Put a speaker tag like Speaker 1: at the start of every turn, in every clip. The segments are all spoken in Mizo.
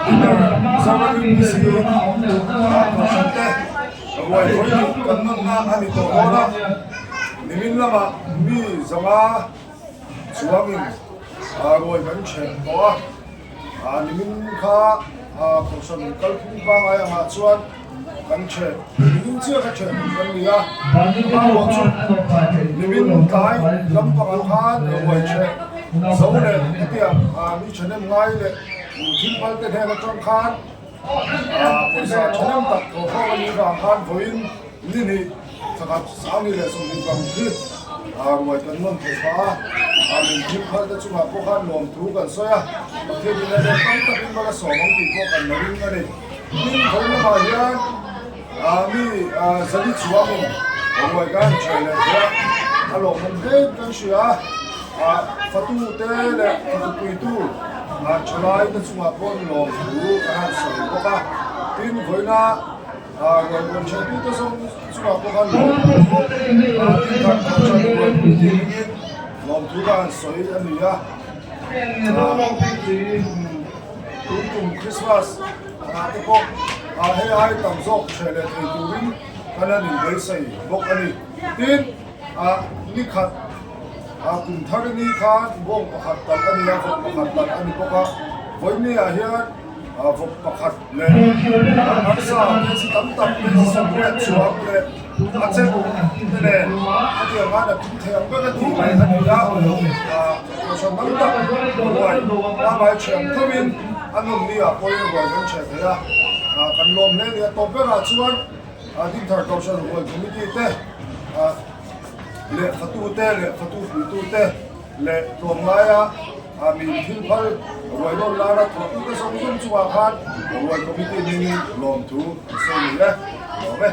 Speaker 1: Mizoram UPC Kohhran te ruai vawi hnih kan nawnna a ni tawh dawn a, nimin lamah mi 500 chuangin ruai kan then tawh a, nimin kha Kohhran kalphung pangngai angah chuan kan ṭheh nimin chiah kha ṭheh tum kan ni a, amaherawh chu nimin tlai lampangah khan ruai ṭheh zo leh hetiang mi ṭhahnem ngai leh thil phal te hnen aṭang khan pawisa ṭhahnem tak thaw khawm a nih vang khan vawiin ni hnih thakhat sangni leh 25 hi ruai kan nawn theih phah a, min thil phal te chungah pawh khan lawmthu kan sawi a, Pathian in a let tam takin mal a sawm ang tih pawh kan la ring a ni. Tin, tho lamah hian mi zali chuangin ruai kan han ṭheh leh thei a, a lawmawm hlein kan hria a, fatu te leh fatu puitu ṭhalai te chungah pawh lawmthu kan han sawi bawk a. Tin, vawiina ruai rawn ṭhehtu te zawng chungah pawh khan lawmthu tin kan ṭhan ruai pui tih ringin lawmthu ka han sawi a ni a. Tun kum Christmas ah te pawh hei ai tam zawk ṭheh leh thei turin kan han inbeisei bawk a ni. Tin, ni khat kum thar ni khan bawng pakhat talh a ni a, vawk pakhat talh a ni bawk a. Vawiin ah hian vawk pakhat leh arsa kg tam tak kg 80 chuang leh a chek te nen hetiang khan a kim thei ang ber a tih mai a ni a. Kohhran tam tak ruai pangngai thiam thovin a nawmni ah pawhin ruai kan chhe thei a, kan lawm hle a ni. A tawp berah chuan Dinthar Kohhran Ruai Committee te leh fatute leh fatu puitute leh tlawmngaia mi thil phal ruai nawn lana thawktute zawng zawng chungah khan Ruai Committee hmingin lawmthu an sawi ni e. Lawm e.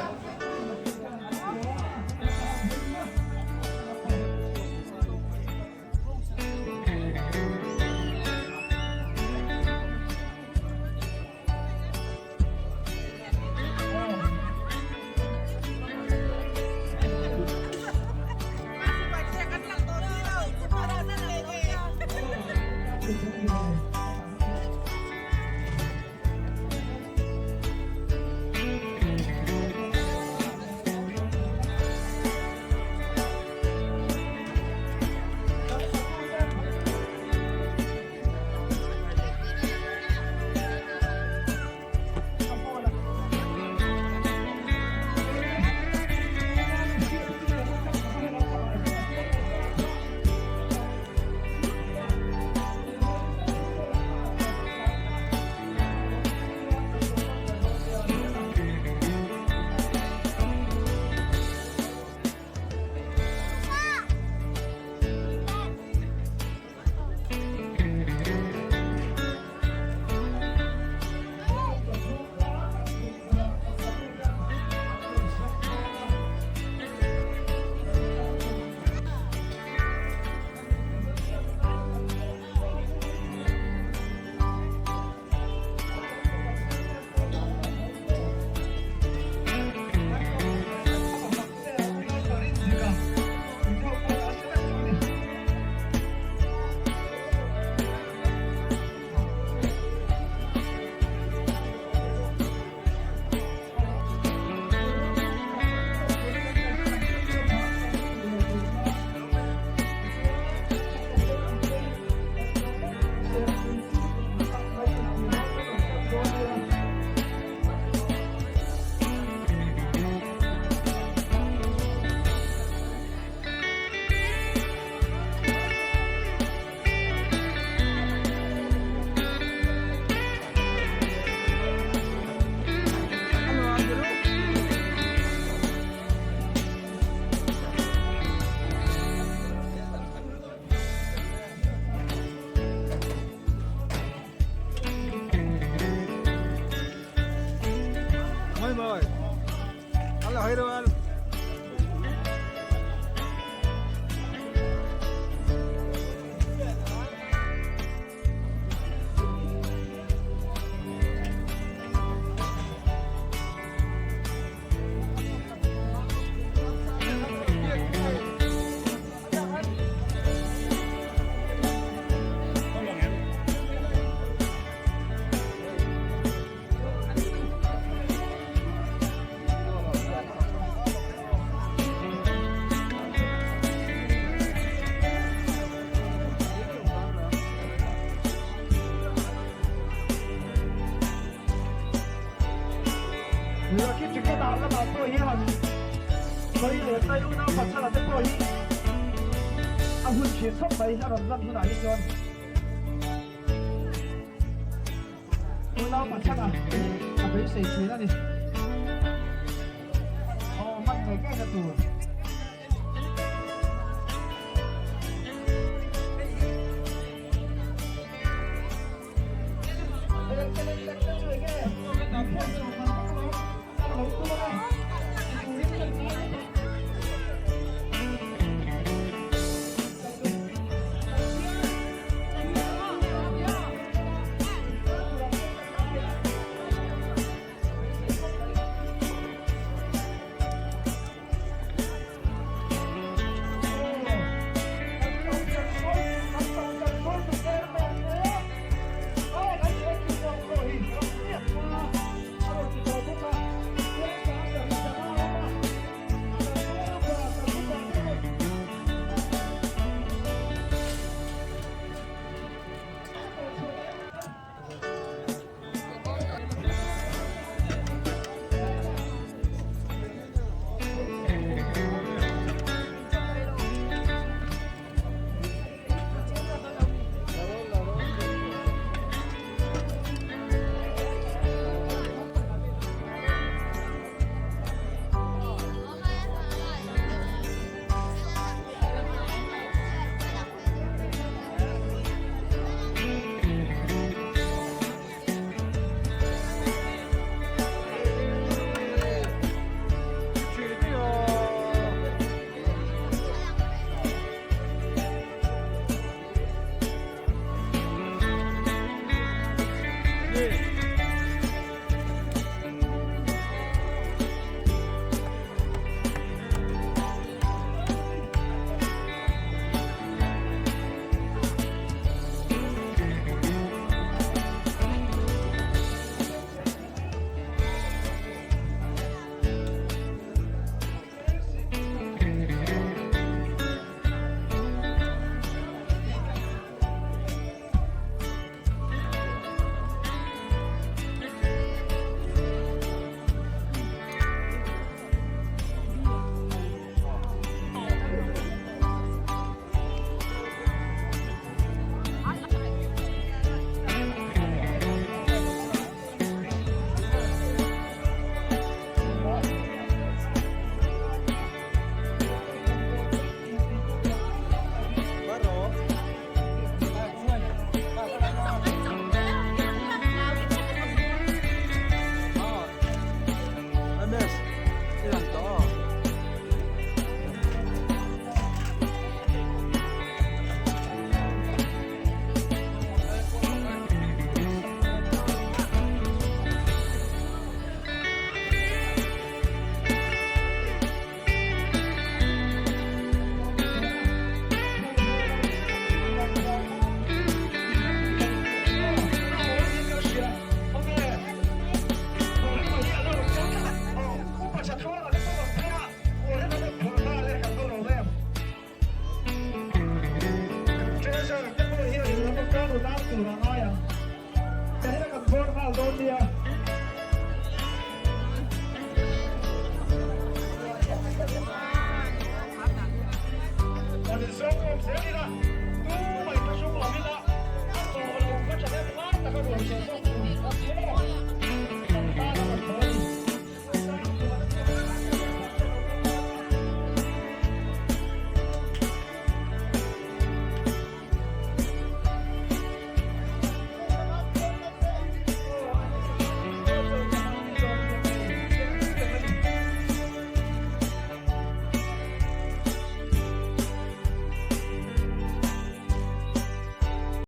Speaker 2: Lucky ticket ah lamah pawh hian sawi leh ta i unau Pachala te pawh hi a hun thin khawp mai a rawn lan hunah hi chuan unau Pachala a beisei thin a ni. Aw hman ngei ngei na tur.